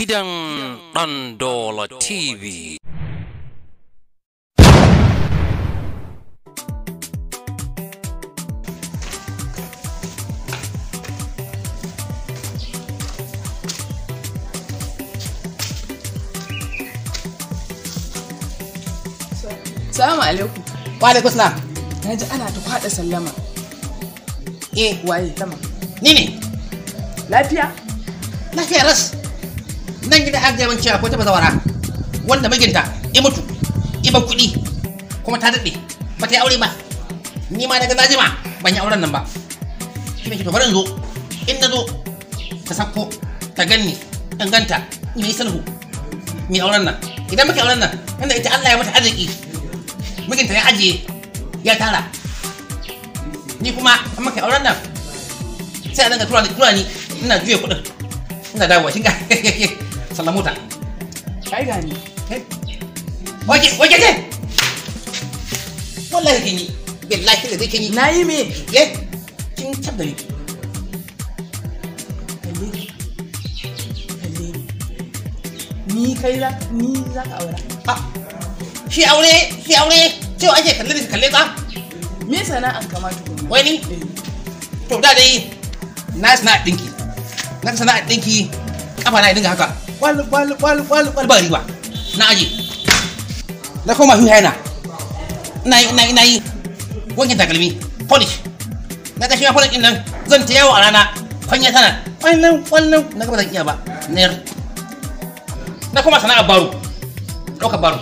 Gidan Ɗandola TV. Salamu alaikum. Wa alaikum salam. Na ji ana ta kwaɗa sallama. Eh, Waye sama? ni ne. Lafiya? Lafiya ras. Nan gida an gaya min cewa akwai ta bazawara wanda mijinta ya mutu, ya bar kuɗi kuma ta daɗe ba ta yi aure ba. Ni ma daga najima ban yi auren nan ba. Shi ne ke to bari in zo. In na zo ta sakko ta ganni in ganta in yi sulhu mu yi auren nan. Idan muka yi auren nan, inda ita Allah ya mata arziki mijinta ya ajiye ya tara. Ni kuma in muka yi auren nan sai a dinga tura ni ina juya kuɗin ina dawowa kin ga sallamu ta. Ai gani. Waje waje ce wallahi kin yi billahi da zai kin yi. Na yi me? Ye kin tab da ni. Kalle ni. Kalle ni. Ni kai za ni za ka aura. Ha shi aure shi aure cewa ake kalle ni kalle ka. Me sana'an ka ma tukunna? Wai ni? Eh. To da dai na sana'a dinki. Na sana'a dinki kafa na dinga haka. Wal wal wal wal wal ba riba. Na aje. Na koma huhaina. Ina yi ina yi ina yi wankin takalmi polish. Na ga shi ma polish din nan zan ta yawo a rana kwanya tana kwallon kwallon na ga ba zan iya ba. Nayar. Na koma sana'a baro. Ɗaukar baro.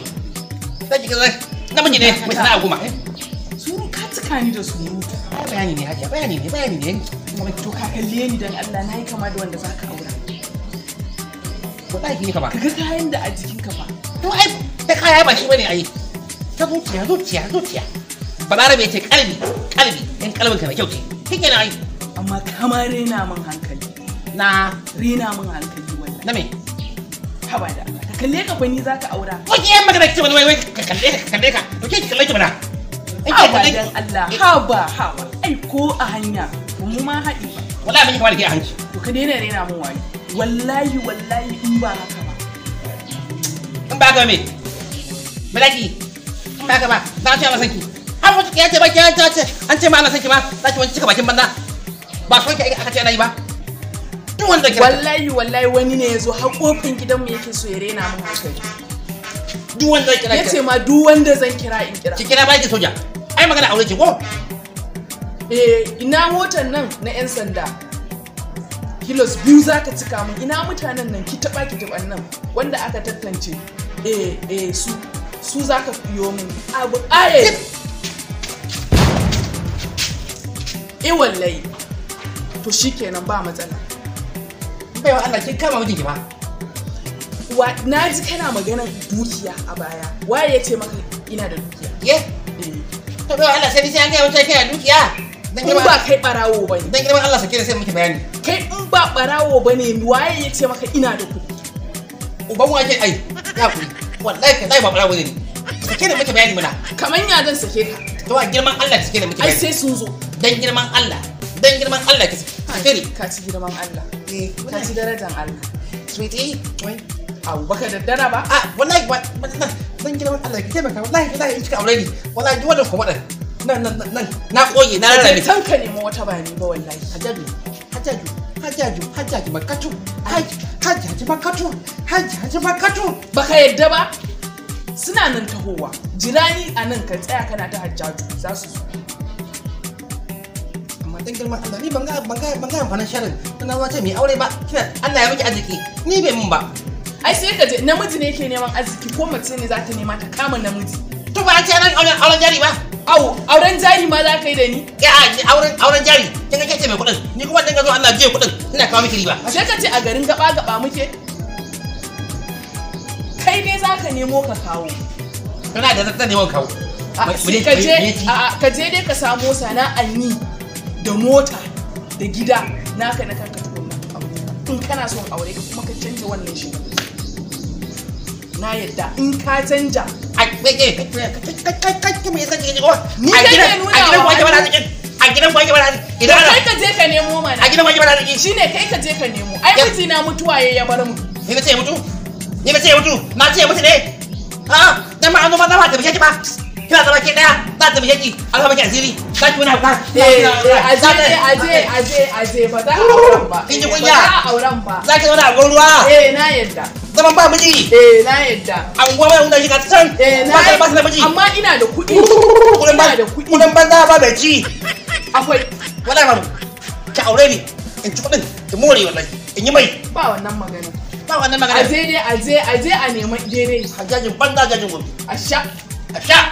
Sai ki ga namiji ne mai sana'a goma. Suru ka cika ni da surutu. Ai bayani ne hajiya bayani ne bayani ne. To ka kalle ni dan Allah na yi kama da wanda za ka aura. Wallahi kin kama. Ka ga kayan da a jikinka fa. To ai ta kaya ba shi bane ai. Ta zuciya zuciya zuciya. Balarabe ce kalbi kalbi in kalbin ka mai kyau ce. Kike na ai. Amma kama rena min hankali. Na Rena min hankali wallahi. na me? Haba da Allah. Ka kalle ka fa ni za ka aura. Wai yan magana ce wani wai wai ka kalle ka kalle ka. To ke ki kalle ki mana. In ki Haba kalle dan Allah. Haba haba. Ai ko a hanya ba mu ma haɗi ba. Wallahi mun yi kama da ke a hanci. To ka daina rena min wayo. Wallahi wallahi in ba haka ba. In ba haka ba me? Malaki. In ba haka ba za a ce ana son ki. Har wata ya ce ba ki an ce an ce ma ana son ki ma za ki wani cika bakin banza. Ba son ki aka ce ana yi ba. Duk wanda kira Wallahi wallahi wani ne ya zo har kofin gidanmu yake so ya rena min hankali. duk wanda kira Ya ce ma duk wanda zan kira in kira. ki kira ba ki soja. Ai magana aure ce ko? Eh ina motar nan na 'yan sanda. Kilos 2 za ka cika min ina mutanen nan ki taɓa ki taɓa nan wanda aka tantance. Eh eh su su za ka fiyo min abu aye. Eh wallahi. To shikenan ba matsala. Baiwa Allah kin kama mijinki ba. Wa na ji kana maganar dukiya a baya. Waye ya ce maka ina da dukiya? Ye? Eh. To baiwa Allah sai ni sai an gaya mutane kina dukiya. Dan In girman ba kai barawo bane. dan girman Allah sake ni sai miki bayani. Kai in ba barawo bane waye ya ce maka ina da kuɗi? Uban wake ai ya kuri. Wallahi kai ba barawo ne. Sake ni miki bayani mana. Kaman ya zan sake ka. To a girman Allah ki sake ni miki Ai bayani. sai sun zo. Dan girman Allah. Dan girman Allah ki sake ni. Ka ci girman Allah. Eh, Ka ci darajar Allah. Sweetie, wai. Abu baka daddara ba? Ah, wallahi ba dan girman Allah ki taimaka wallahi wallahi in kika aure ni wallahi duk wannan kuma nan nan nan na koye na Ka je rarrabe. can ka nemi wata ba ni ba wallahi. Hajjaju, Hajjaju, Hajjaju, Hajjaju Makatu, Hajjaju Makatu, Hajjaju Makatu. Baka yadda ba? Suna nan tahowa. Jira ni a nan ka tsaya kana ta hajjaju za su zo. Amma dan girman Allah ni ban ga ban ga ban ga amfanin sharin tana zuwa ce mai aure ba kina Allah ya miki arziki ni bai mun ba. Ai sai ka je namiji ne yake neman arziki ko mace ne za ta nema ta kama namiji. To ba an ce ana auren auren jari ba. Au auren jari ma za ka yi da ni? Ya auren auren jari kin ga kece mai kuɗin ni kuma dinga zo Allah juye kuɗin ina kawo miki riba. Sai ka ce a garin gaba gaba muke? Kai dai za ka nemo ka kawo. Kana da zan neman kawo. Sai ka je a'a, ka je dai ka samo sana'an yi da mota da gida naka na kanka tukunna. In kana son aure ka kuma ka canja wannan shi. Na yadda in ka canja. Ai kai kai kai kai kai kai me yasa kike ko? Ni A kake gidan nuna a gidan wa ku ake bada hannu. arzikin. A gidan ku ake bada arziki. Idan Kai ana ka je ka nemo mana. a gidan ku ake bada arziki. Shine kai ka je ka nemo. Ai Yep. mijina mutuwa ya ya bar mu. Ni na ce mutu? Ni na ce mutu? Na ce mutu ne? A dan ma an zo ma za ma taimake ki ba. Kina zama ke daya, za ta taimake ki, an zama ki asiri. Za ki wani hauka. Eh, aje aje aje aje, ba za a auren ba. Kin ji Ba kunya? za a auren ba. Za ki zauna a ruwa. Eh, na yadda. Zaman ba miji. Eh, na yadda. Anguwa mai wanda shi ka can. Eh, na Ba ta ba su da miji. Amma ina da kuɗi. Kudin Ina da kuɗi. Kudin banza ba bai ci. Akwai. Wallahi babu. Ki aure ni. In ci kudin, in more wallahi. In yi mai. Ba wannan magana. Ba wannan magana. Aje dai, aje aje a nema daidai. Hajjajin banza, hajjajin gobe. A sha. A sha.